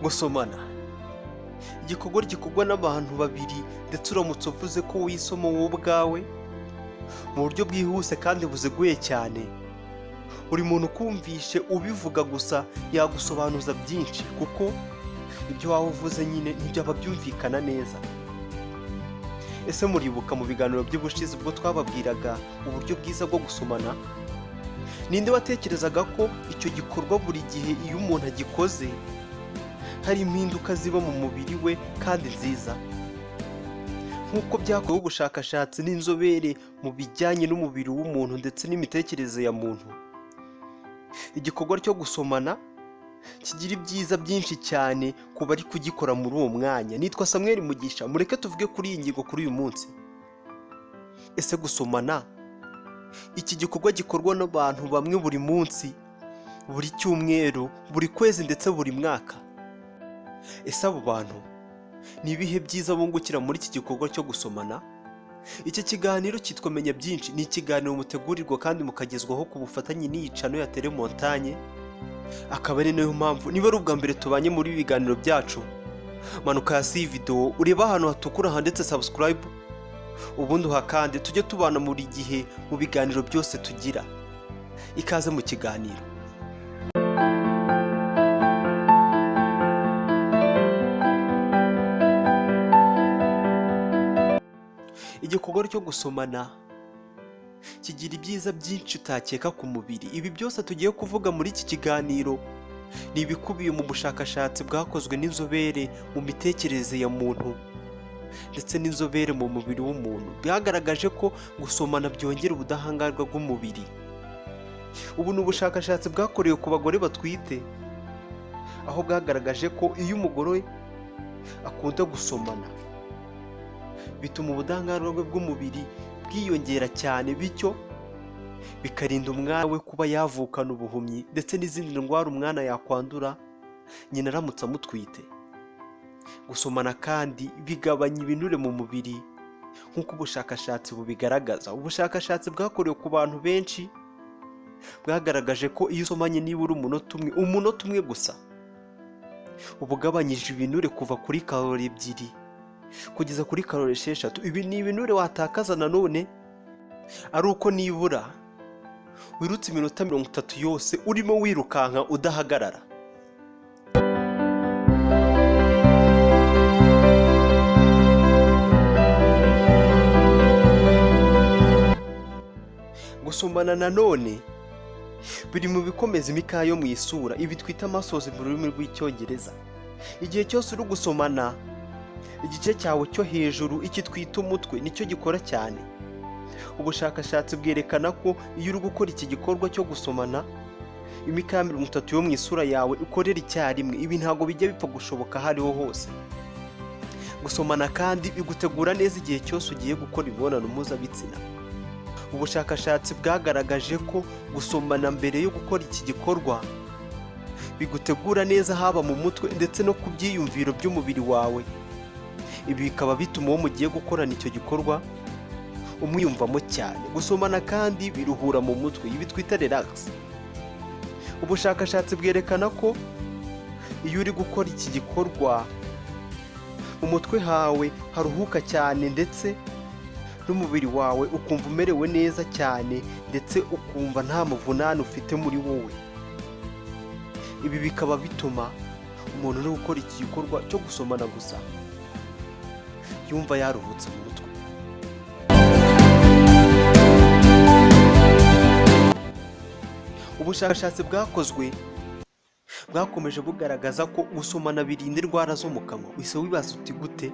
Gusomana, igikorwa gikorwa n'abantu babiri, ndetse uramutse uvuze ko wisoma wowe ubwawe mu buryo bwihuse kandi buziguye cyane, buri muntu ukumvishe ubivuga gusa yagusobanuza byinshi, kuko ibyo waba uvuze nyine ntibyaba byumvikana neza. Ese muribuka mu biganiro by'ubushize ubwo twababwiraga uburyo bwiza bwo gusomana? Ninde watekerezaga ko icyo gikorwa buri gihe iyo umuntu agikoze hari impinduka ziba mu mubiri we kandi nziza? Nk'uko byakorewe ubushakashatsi n'inzobere mu bijyanye n'umubiri w'umuntu ndetse n'imitekerereze ya muntu, igikorwa cyo gusomana kigira ibyiza byinshi cyane ku bari kugikora muri uwo mwanya. Nitwa Samuel Mugisha, mureke tuvuge kuri iyi ngingo kuri uyu munsi. Ese gusomana, iki gikorwa gikorwa n'abantu bamwe buri munsi, buri cyumweru, buri kwezi ndetse buri mwaka, ese abo bantu ni ibihe byiza bungukira muri iki gikorwa cyo gusomana? Iki kiganiro cyitwa Menya Byinshi, ni ikiganiro mutegurirwa kandi mukagezwaho ku bufatanye n'iyi channel ya Telemontagne, akaba ari nayo mpamvu niba ari ubwa mbere tubanye muri ibi biganiro byacu, manuka hasi y'iyi videwo urebe ahantu hatukura handitse subscribe, ubundi uhakande tujye tubana buri gihe mu biganiro byose tugira. Ikaze mu kiganiro. Igikorwa cyo gusomana kigira ibyiza byinshi utakeka ku mubiri. Ibi byose tugiye kuvuga muri iki kiganiro ni ibikubiye mu bushakashatsi bwakozwe n'inzobere mu mitekerereze ya muntu ndetse n'inzobere mu mubiri w'umuntu. Bwagaragaje ko gusomana byongera ubudahangarwa bw'umubiri. Ubu ni ubushakashatsi bwakorewe ku bagore batwite, aho bwagaragaje ko iyo umugore akunda gusomana bituma ubudahangarwa bwe bw'umubiri bwiyongera cyane, bityo bikarinda umwana we kuba yavukana ubuhumyi ndetse n'izindi ndwara umwana yakwandura nyina aramutse amutwite. Gusomana kandi bigabanya ibinure mu mubiri nk'uko ubushakashatsi bubigaragaza. Ubushakashatsi bwakorewe ku bantu benshi bwagaragaje ko iyo usomanye nibura umunota umwe, umunota umwe gusa, uba ugabanyije ibinure kuva kuri karori 2 kugeza kuri karori 6. Ibi ni ibinure watakaza nanone ari uko nibura wirutse iminota 30 yose urimo wirukanka udahagarara. Gusomana nanone biri mu bikomeza imikaya yo mu isura, ibi twita muscles mu rurimi rw'Icyongereza. Igihe cyose uri gusomana, igice cyawe cyo hejuru, iki twita umutwe, nicyo gikora cyane. Ubushakashatsi bwerekana ko iyo uri gukora iki gikorwa cyo gusomana, imikaya 30 yo mu isura yawe ikorera icyarimwe. Ibi ntabwo bijya bipfa gushoboka aho ariho hose. Gusomana kandi bigutegura neza igihe cyose ugiye gukora imibonano mpuzabitsina. Ubushakashatsi bwagaragaje ko gusomana mbere yo gukora iki gikorwa bigutegura neza haba mu mutwe ndetse no ku byiyumviro by'umubiri wawe. Ibi bikaba bituma uwo mugiye gukorana icyo gikorwa umwiyumvamo cyane. Gusomana kandi biruhura mu mutwe, ibi twita relax. Ubushakashatsi bwerekana ko iyo uri gukora iki gikorwa mu mutwe hawe haruhuka cyane, ndetse n'umubiri wawe ukumva umerewe neza cyane, ndetse ukumva nta muvunane ufite muri wowe. Ibi bikaba bituma umuntu uri gukora iki gikorwa cyo gusomana gusa yumva yaruhutse mu mutwe. Ubushakashatsi bwakozwe bwakomeje bugaragaza ko gusomana birinda indwara zo mu kanwa. Uhise wibaza uti gute?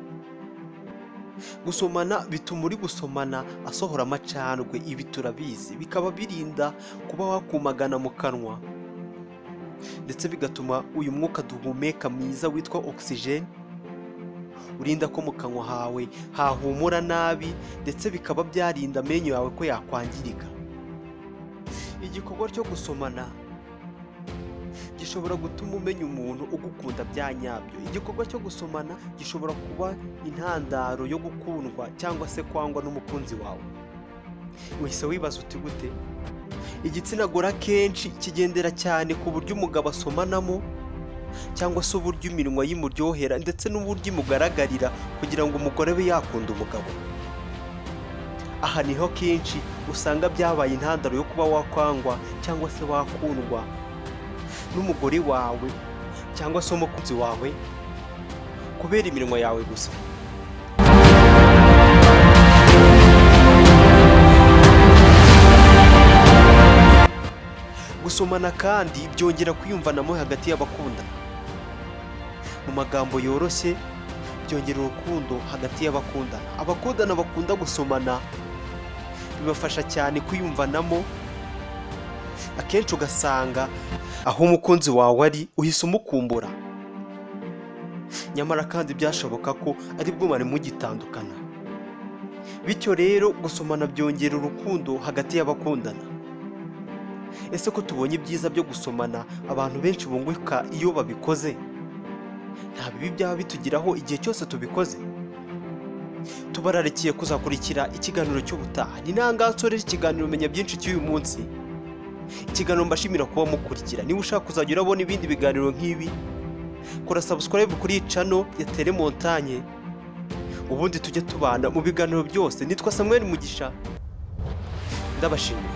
Gusomana bituma uri gusomana asohora amacandwe, ibi turabizi, bikaba birinda kuba wakumagana mu kanwa, ndetse bigatuma uyu mwuka duhumeka mwiza witwa oxygen urinda ko mu kanwa hawe hahumura nabi, ndetse bikaba byarinda amenyo yawe ko yakwangirika. Igikorwa cyo gusomana gishobora gutuma umenya umuntu ugukunda bya nyabyo. Igikorwa cyo gusomana gishobora kuba intandaro yo gukundwa cyangwa se kwangwa n'umukunzi wawe. Uhise wibaza uti gute? Igitsina gore akenshi kigendera cyane ku buryo umugabo asomanamo Cyangwa se uburyo iminwa y'imuryohera ndetse n'uburyo imugaragarira kugira ngo umugore abe yakunda umugabo. Aha niho kenshi usanga byabaye intandaro yo kuba wakwangwa cyangwa se wakundwa n'umugore wawe cyangwa se umukunzi wawe kubera iminwa yawe gusa. Gusomana kandi byongera kwiyumvanamo hagati y'abakundana. Mu magambo yoroshye, byongera urukundo hagati y'abakundana. Abakundana bakunda gusomana bibafasha cyane kwiyumvanamo. Akenshi ugasanga aho umukunzi wawe ari uhise umukumbura, nyamara kandi byashoboka ko aribwo mwari mugitandukana. Bityo rero, gusomana byongera urukundo hagati y'abakundana. Ese ko tubonye ibyiza byo gusomana abantu benshi bunguka iyo babikoze, nta bibi byaba bitugiraho igihe cyose tubikoze? Tubararikiye kuzakurikira ikiganiro cy'ubutaha. Ni nangaha nsoreje ikiganiro Menya Byinshi cy'uyu munsi, ikiganiro mbashimira kuba mukurikira. Niba ushaka kuzajya urabona ibindi biganiro nk'ibi, kora subscribe kuri iyi channel ya Telemontagne, ubundi tujye tubana mu biganiro byose. Nitwa Samuel Mugisha, ndabashimiye.